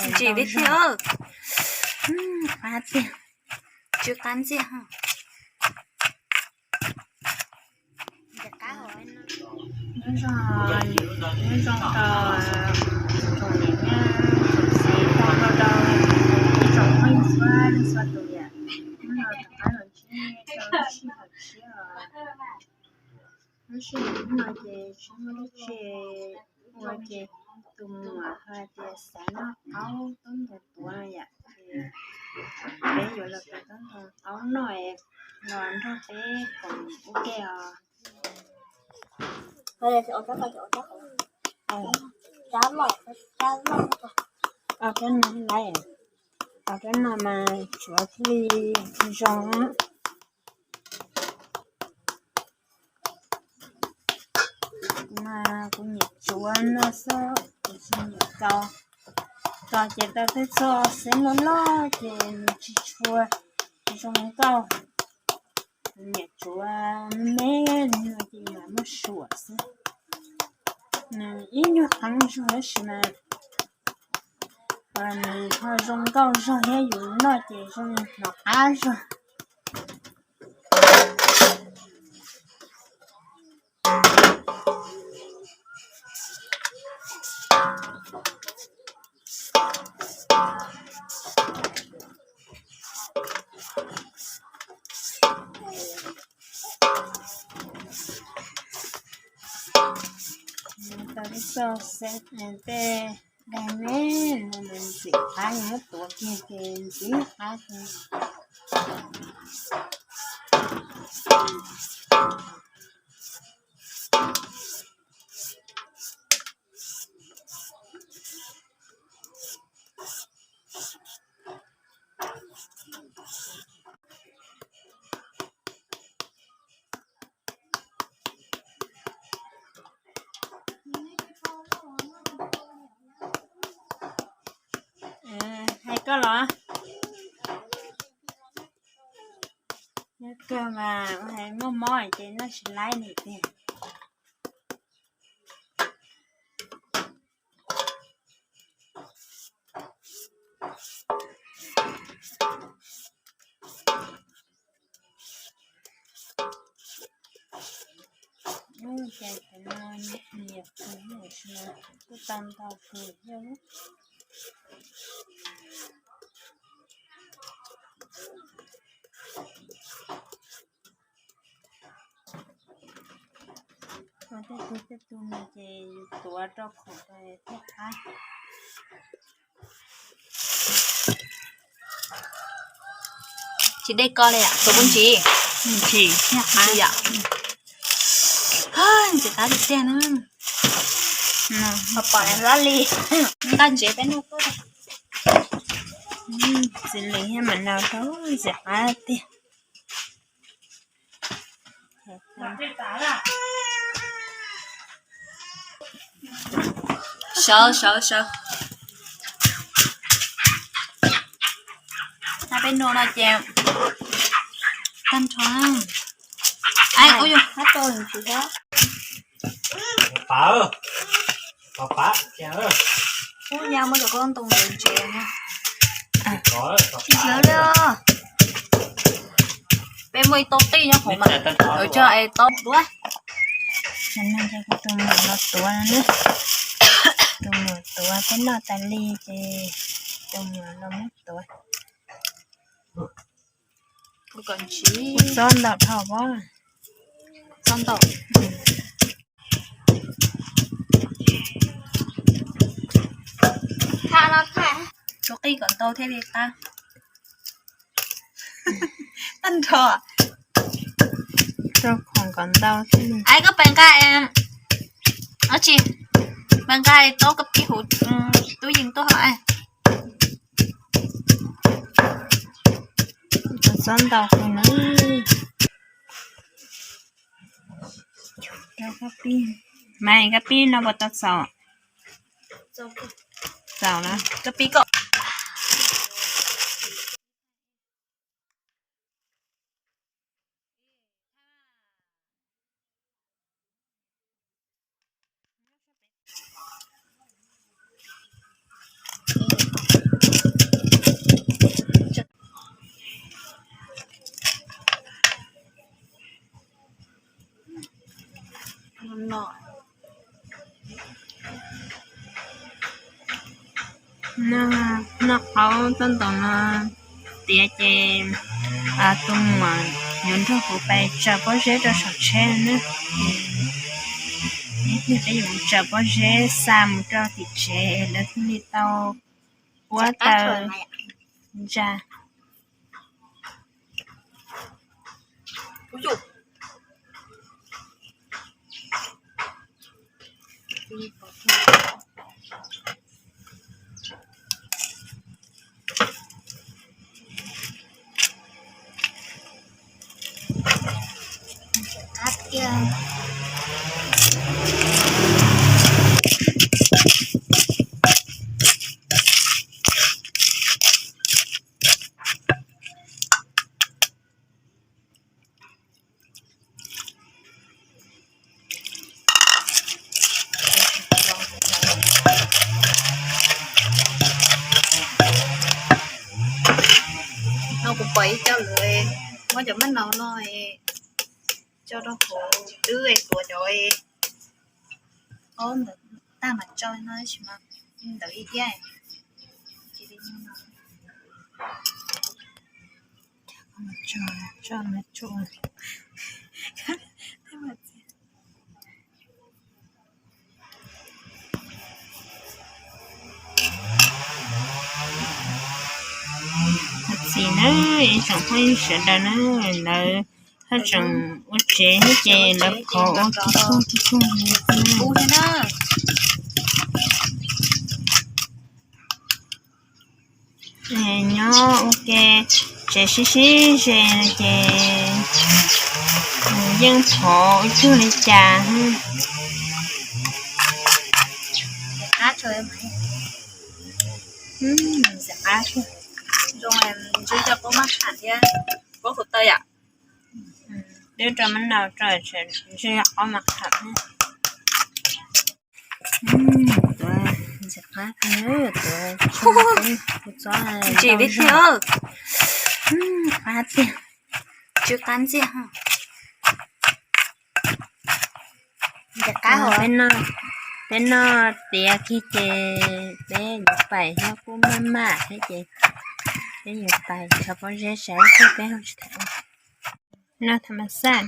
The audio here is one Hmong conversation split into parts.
Ntsim li tiag, qab tiag, tsw qab ntxiag. Nyob zoo, nyob zoo rau tsoom niam tsoom txiv, tau rau ib tsoom phooj ywg txhua leej txhua tus yom. Hnub no rov qab los ntsib nej rau lub sij hawm tshiab os. Lub sij hawm hnub no ces tsis muaj dab tsi ua ces tus muam hais tias xav noj qaub taub ntoos tuav no yom, ces peb yuav los tuav taub ntoos qaub noj es los nrog peb koom ua ke os. Ua rab no lawm, ua rab no mas tsuav thiaj li zoo. Kuv mas kuv nyiam tsuav no xwb, kuv tsis nyiam kaus. Kaus ces tau tej txoj xeeb loj loj ces nws tsis tshua zoo nkauj. Kuv nyiam tsuav me me li no ces mam muab suam xwb. Nws ib nyuag qeeb zog tab sis mas nws ho zoo nkauj zog thiab, yus noj ces zoo hnov qab zog. Tau ib txoj xeeb tej daim me no ntxim qab, yus muab tuav kiag ces ntxim qab kiag. Hais koj los? Nyob kawg mas hais muaj mob ces noj tsis laib li tiag. Ub, cas cov no nyiam kawg, kuj tau ntau kawg thiab. Tej tug tej tug no ces yus tuav rau khoom thiaj qab. Tsis dej ko li, tuav kuj ntsim. Ntsim thiaj qab yom. Ntxim qab tiag tiag na. Pom pom hlob li. Nqa ntsev peb noj tuaj. Txiv lees thiab mam noj rau ntxim qab tiag. Sawv sawv sawv. Peb noj no ces tag nrho. Ub, ub, ya muab cov khaub ntoo ntsev ntsev. Tsis sawv li. Peb muaj ib tau qij nyob hauv mas, coj es tau duab. Tus muam no tuav, tus muam tuav peb noj tas li ces tus muam no muab tuav. Txob ntau dhau, txob ntau. Tus qij kom ntau thiaj li qab. Tag nrho. Rau khoom kom ntau thiaj li. Ai, koj pais nqa, dab tsi, pais nqa tau koj pib hauv tub yees tuaj hos. Txob ntau heev na. Mas koj pib no puas tau txaus? Txaus na. Koj pib koj. Noj, noj qaub tob ntoos no tiav ces tus muam yuav nrog kuv pais tsa pob zeb rau saum tsheb na. Ib pliag peb yuav mus tsa pob zeb xa mus rau tim tsev es lawv thiaj li tau puab taw ntsa. No kuv pom ib co lawv muab cov maj nau no tso rau hauv twb tuav cov qaub ntawd tag mas tso no tab sis mas ntawd ib yam. Txiv na, ib tsoom phooj ywg sawv daws na, lawv haj tseem ua tsev thiab ces lawv qhov ua kig kog kig kog li na. Nyob ua ke tsev sib sib ze ces yeej qhov ib tug li cas. Zoo ntsws yog qaub maj qham thiab qaub hluav taws yom. Twb rau maj nau rau ntsws yog qaub maj qham thiab. Tuav ntxim qab tiag, tuav tsis li tiag, qab tiag, tsw qab ntxiag. Peb noj tiav kiag ces peb yuav pais thiab, kuj maj maj thiab ces peb yuav pais tso pob zeb saib thiab peb ho tsis tham. Noj tham mas xaj.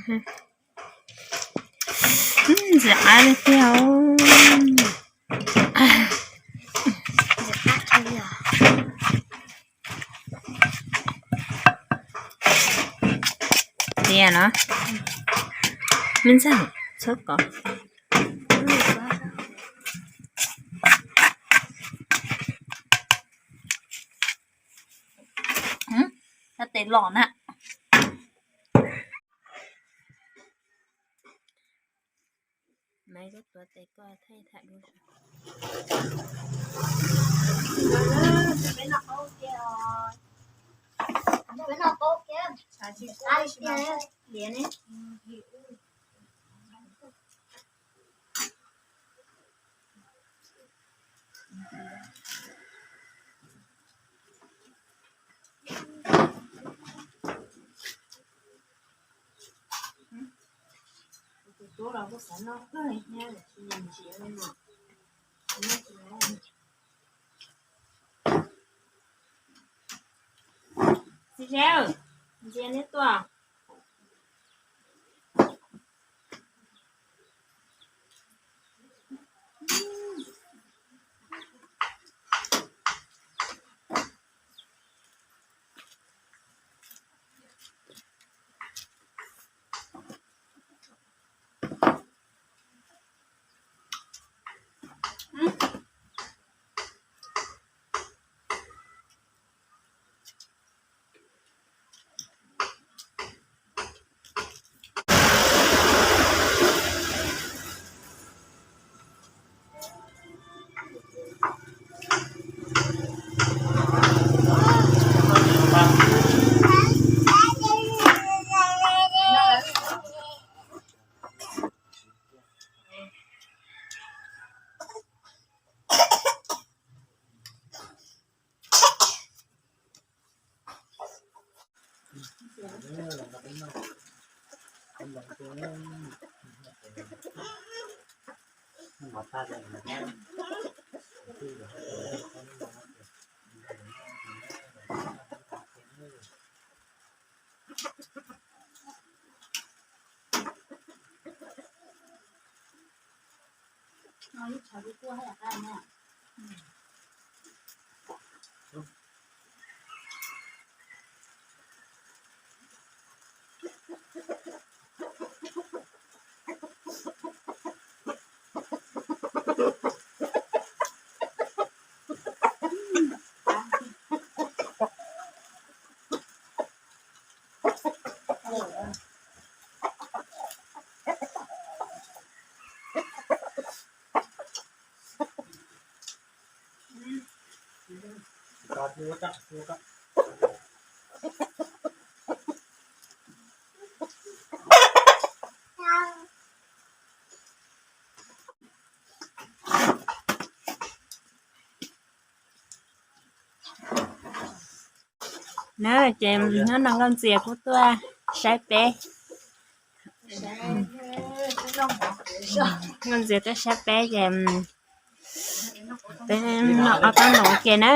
Ntxim qab li tiag. Tiag no, me ntxawg txhob kov. Tes los na. Maiv, koj tuav tes koj thaij tham dua. Txiv Zeb, ntsia neb tuaj. Na ces hnub no Nkauj Ntxias kuj tuaj saib peb. Nkauj Ntxias tuaj saib peb ces peb noj ob peb num ua ke na.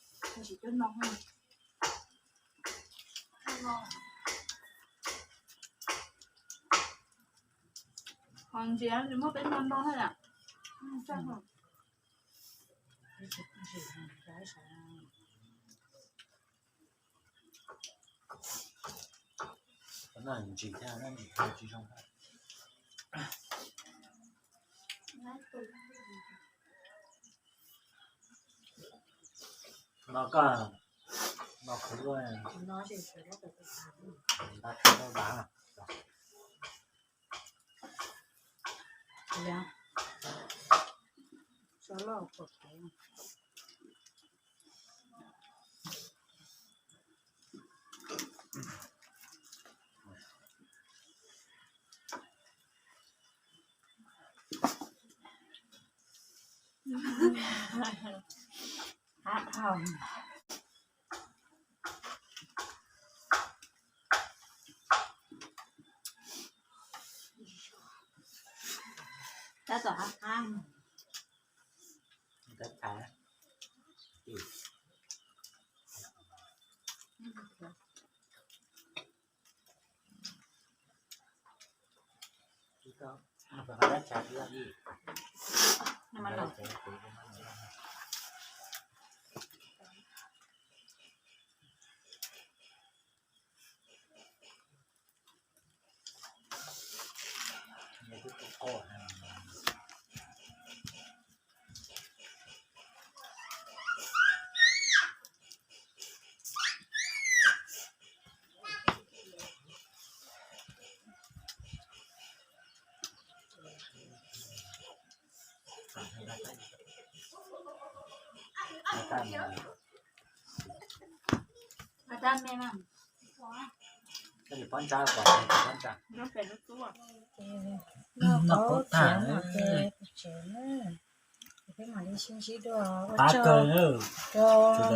Noj phem lawm. Qhov ntxiv tsis muaj peb noj nroj thiab. No koj, no khwv luaj, nta khwv luaj bab. Tab tom qab qab. Noj qaub tag ces peb mam li sib ntsib dua. Ua tsaug rau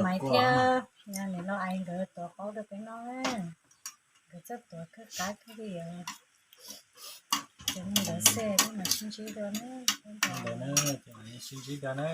Maiv thiab niam laus Ais nkawd tuav qaub rau peb noj. Nkawd txawj tuav kawg qab kawg li. Ces li ntawd xwb, peb mam sib ntsib dua na. Sib ntsib dua na.